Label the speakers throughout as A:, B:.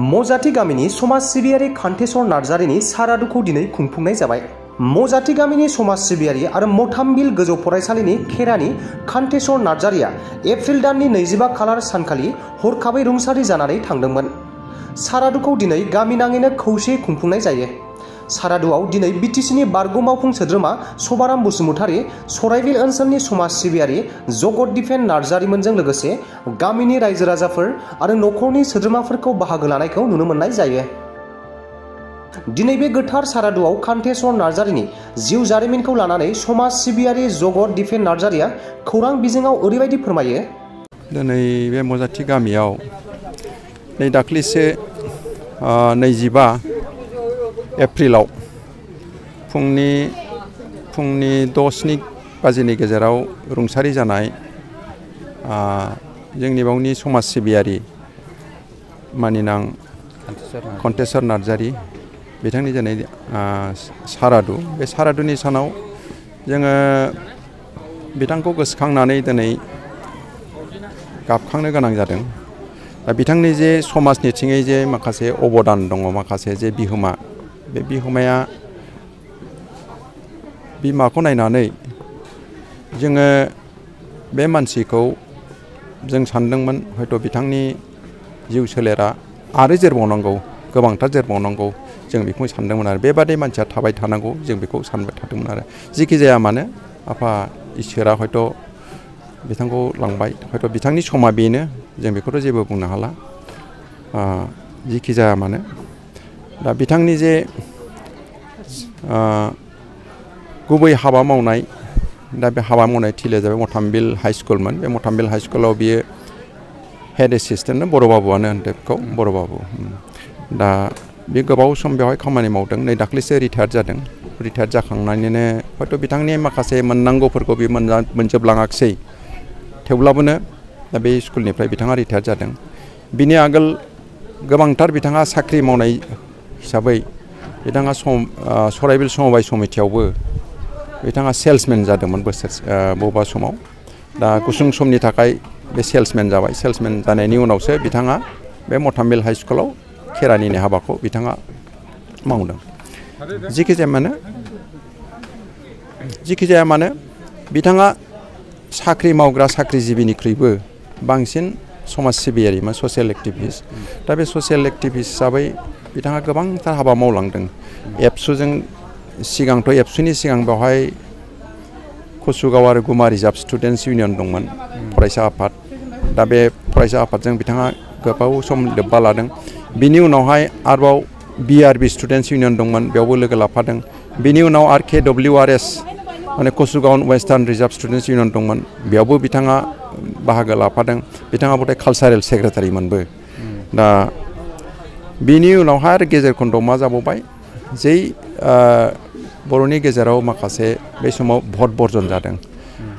A: मजाति गामिनि समाज सिबियारि खान्थेसर नार्जारिनि सारादुखौ दिनै खुंफुंनाय जाबाय। मजाति गामिनि समाज सिबियारि आरो मथामबिल गोजौ फरायसालिनि खेरानि खान्थेसर नार्जारिया एप्रिल दाननि 25 खालार सानखालि हरखाबै रुंसारि जानानै थांदोंमोन। सारादुखौ दिनै गामिनाङैनो खौसेयै खुंफुंनाय जायो। सारादुआव दिनै बिटिसिनि बारग' मावफुं सोद्रोमा सभाराम बसुमतारी, सराइबिल ओनसोलनि समाज सिबियारि जगत दिफेन नार्जारिमोनजों लोगोसे गामिनि रायजो राजाफोर आरो नखरनि सोद्रोमाफोरखौ बाहागो लानायखौ नुनो मोननाय जायो। दिनै बे गोथार सारादुआव खान्थेसर नार्जारिनि जिउ जारिमिनखौ लानानै समाज सिबियारि जगत दिफेन नार्जारिया खौरां बिजोङाव ओरैबायदि फोरमायो।
B: दिनै बे मजाति गामियाव नै दाख्लिसो 25 एप्रिलाव फुंनि 6 बाजिनि गेजेराव रुंसारि जानाय जोंनि बावनि समाज सिबियारि मानिनां खान्थेसर नार्जारि बिथांनि दिनै सारादु। बे सारादुनि सानाव जोङो बिथांखौ गोसोखांनानै दिनै गाबखांनो गोनां जादों। दा बिथांनि जे समाजनिथिङै जे माखासे अबदान दङ, माखासे जे बिहोमा, बे बिहोमाया बिमाखौ नायनानै जोङो बे मानसिखौ जों सानदोंमोन हयथ' बिथांनि जिउ सोलेरा आरो जोरबावनांगौ, गोबांथार जोरबावनांगौ, जों बेखौ सानदोंमोन आरो बेबादि मानसिया थाबाय थानांगौ जों बेखौ सानबाय थादोंमोन आरो जिखि जाया मानो आफा इसोरा हयथ' बिथांखौ लांबाय, हयथ' बिथांनि समा बेनो, जों बेखौथ' जेबो बुंनो हाला। जिखि जाया मानो दा बिथांनि जे गुबै हाबा मावनाय, दा बे हाबा मावनाय थिलिया जाबाय मथामबिल हाइ स्कुलमोन। बे मथामबिल हाइ स्कुलाव बियो हेड एसिस्टेन्ट, बर' बाबुआनो होनदों बेखौ, बर' बाबु। दा बे गोबाव सम बेवहाय खामानि मावदों, नै दाख्लैसो रिटायार्ड जादों। रिटायार्ड जाखांनानैनो हयथ' बिथांनि माखासे मोननांगौफोरखौ बे मोनजोबलाङाखिसै, थेवब्लाबोनो दा बे स्कुलनिफ्राय बिथाङा रिटायार्ड जादों। बिनि आगोल गोबांथार बिथाङा साख्रि मावनाय हिसाबै बिथाङा सराइबिल समबाय समितियावबो बिथाङा सेल्समेन जादोंमोन बबेबा समाव। दा गुसुं समनि थाखाय बे सेल्समेन जाबाय। सेल्समेन जानायनि उनावसो बिथाङा बे मथामबिल हाइ स्कुलाव खेरानिनि हाबाखौ बिथाङा मावदों। जिखि जाया मानो बिथाङा साख्रि मावग्रा साख्रिजिबिनिख्रुइबो बांसिन समाज सिबियारिमोन, ससियेल एक्टिभिस्ट। दा बे ससियेल एक्टिभिस्ट हिसाबै बिथाङा गोबांथार हाबा मावलांदों। एबसुजों सिगांथ' एबसुनि सिगां बेवहाय कसुगाव आरो गुमा रिजार्भ स्टुडेन्टस इउनियन दंमोन, फरायसा आफाद। दा बे फरायसा आफादजों बिथाङा गोबाव सम लोब्बा लादों। बिनि उनावहाय आरोबाव BRB स्टुडेन्टस इउनियन दंमोन, बेयावबो लोगो लाफादों। बिनि उनाव KWRS माने कसुगाव वेस्टार्न रिजार्भ स्टुडेन्टस इउनियन दंमोन, बेयावबो बिथाङा बाहागो लाफादों। बिथाङा बथाय कालसारेल सेक्रेटारिमोनबो। दा बिनि उनावहाय आरो गेजेर खन्दआव मा जाबावबाय, जै बर'नि गेजेराव माखासे बे समाव भट बर्जन जादों।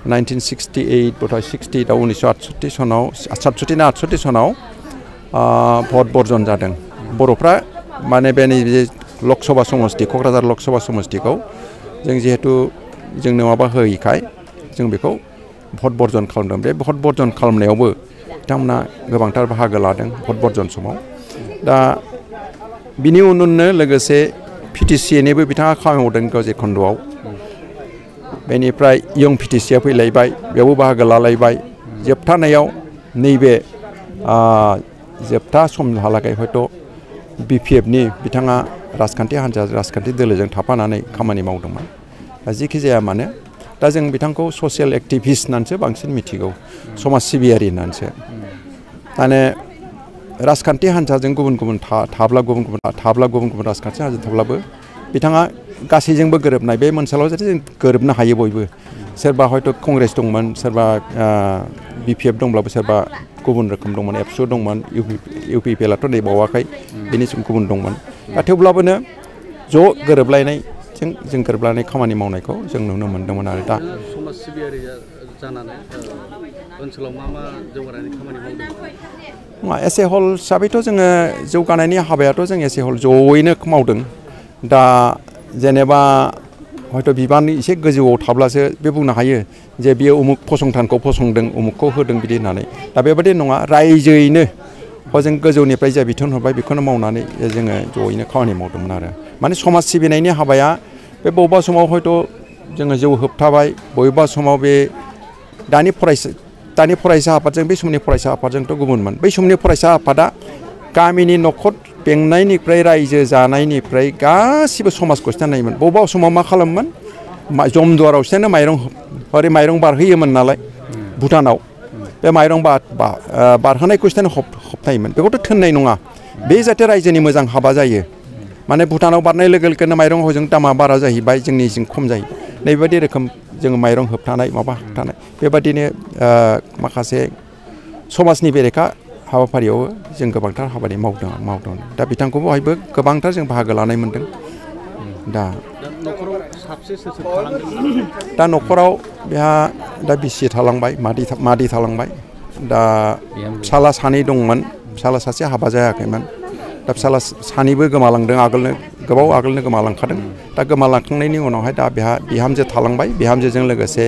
B: 1968 बथाय 68आव 1968 सनाव 67 सनाव भट बर्जन जादों। बर'फ्रा माने बे नैबे लकसभा समस्ति, क'क्राझार लकसभा समस्तिखौ जों जिहेतु जोंनो माबा होयैखाय जों बेखौ भट बर्जन खालामदों। बे भट बर्जन खालामनायावबो बिथांमोना गोबांथार बाहागो लादों भट बर्जन समाव। दा बिनि उननो लोगोसे PTCनिबो बिथाङा खामानि मावदों गेजेर खन्दआव। बेनिफ्राय इयं PTCआ फैलायबाय, बेयावबो बाहागो लालायबाय। जोबथानायाव नैबे जोबथा समहालागै हयथ' BPFनि बिथाङा राजखान्थि हान्जा, राजखान्थि दोलोजों थाफानानै खामानि मावदोंमोन। दा जिखि जाया मानो दा जों बिथांखौ ससियेल एक्टिभिस्ट होननानैसो बांसिन मिथिगौ, समाज सिबियारि होननानैसो। माने राजखान्थि हान्जाजों गुबुन गुबुन राजखान्थि हान्जा थाब्लाबो बिथाङा गासैजोंबो गोरोबनाय, बे ओनसोलाव जाहाथे जों गोरोबनो हायो बयबो। सोरबा हयथ' कंग्रेस दंमोन, सोरबा BPF दंब्लाबो सोरबा गुबुन रोखोम दंमोन, एबसु दंमोन, UPPLआथ' नै बावाखै, बेनि गुबुन दंमोन। दा थेवब्लाबोनो ज' गोरोबलायनायजों जों गोरोबलायनाय खामानि मावनायखौ जों नुनो मोन्दोंमोन आरो। दा
C: समाज सिबियारि जानानै ओनसोलाव मा जौगानायनि खामानि मावदों?
B: एस ए हल हिसाबैथ' जोङो जौगानायनि हाबायाथ' जों एस ए हल जयैनो मावदों। दा जेनेबा हयथ' बिबान एसे गोजौआव थाब्लासो बे बुंनो हायो जे बियो उमुक फसंथानखौ फसंदों, उमुकखौ होदों बिदि होननानै। दा बेबादि नङा, रायजोयैनो हजों गोजौनिफ्राय जा बिथोन हरबाय बेखौनो मावनानै जोङो जयैनो खामानि मावदोंमोन आरो माने समाज सिबिनायनि हाबाया बे बबेबा समाव हयथ' जोङो जौ होबथाबाय बबेबा समाव बे दानि फरायसा आफादजों बे समनि फरायसा आफादजोंथ' गुबुनमोन बै समनि फरायसा आफादा गामिनि न'खर बेंनायनिफ्राय रायजो जानायनिफ्राय गासिबो समाजखौ नायोमोन बबेबा समाव मा खालामोमोन जमदुवारावसोनो माइरं बारहोयोमोन नालाय भुटानाव बे माइरं बारहोनायखौ होबथायोमोन बेखौथ' थोननाय नङा बे जाहाथे रायजोनि मोजां हाबा जायो माने भुटानाव बारनाय लोगो लोगोनो माइरं हजों दामा बारा जाहैबाय जोंनिजों खम जायो नैबायदि रोखोम जोङो माइरं होबथानाय माबा होबथानाय बेबादिनो माखासे समाजनि बेरेखा हाबाफारियाव जों गोबांथार हाबानि मावदों दा बिथांखौ बहायबो गोबांथार जों बाहागो लानाय मोनदों दा दा न'खराव बेहा दा बिसि थालांबाय मादै थालांबाय दा फिसाला सानै दंमोन फिसाला सासे हाबा जायाखैमोन दा फिसाला सानैबो गोमालांदों गोबाव आगोलनो गोमालांखादों दा गोमालांखांनायनि उनावहाय दा बेहा बिहामजो थालांबाय बिहामजोजों लोगोसे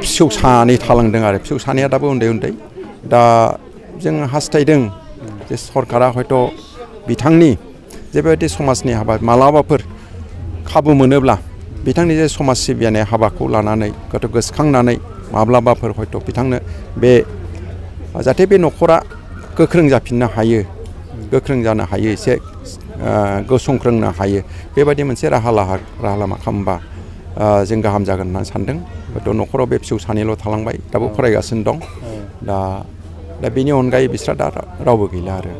B: फिसौ सानै थालांदों आरो फिसौ सानैया दाबो उन्दै दा जों हास्थायदों जे सरकारा हयथ' बिथांनि जेबायदि समाजनि हाबा मालाबाफोर खाबु मोनोब्ला बिथांनि जे समाज सिबिनाय हाबाखौ लानानै गोसोखांनानै माब्लाबाफोर हयथ' बिथांनो बे जाहाथे बे न'खरा गोख्रों जाफिननो हायो गोख्रों जानो हायो एसे गसंख्रोंनो हायो बेबायदि मोनसे राहा लामा खालामबा जों गाहाम जागोन होननानै सानदों हयथ' न'खराव बे फिसौ सानैल' थालांबाय दाबो फरायगासिनो दं दा बेनि अनगायै बिस्रा दा रावबो गैला आरो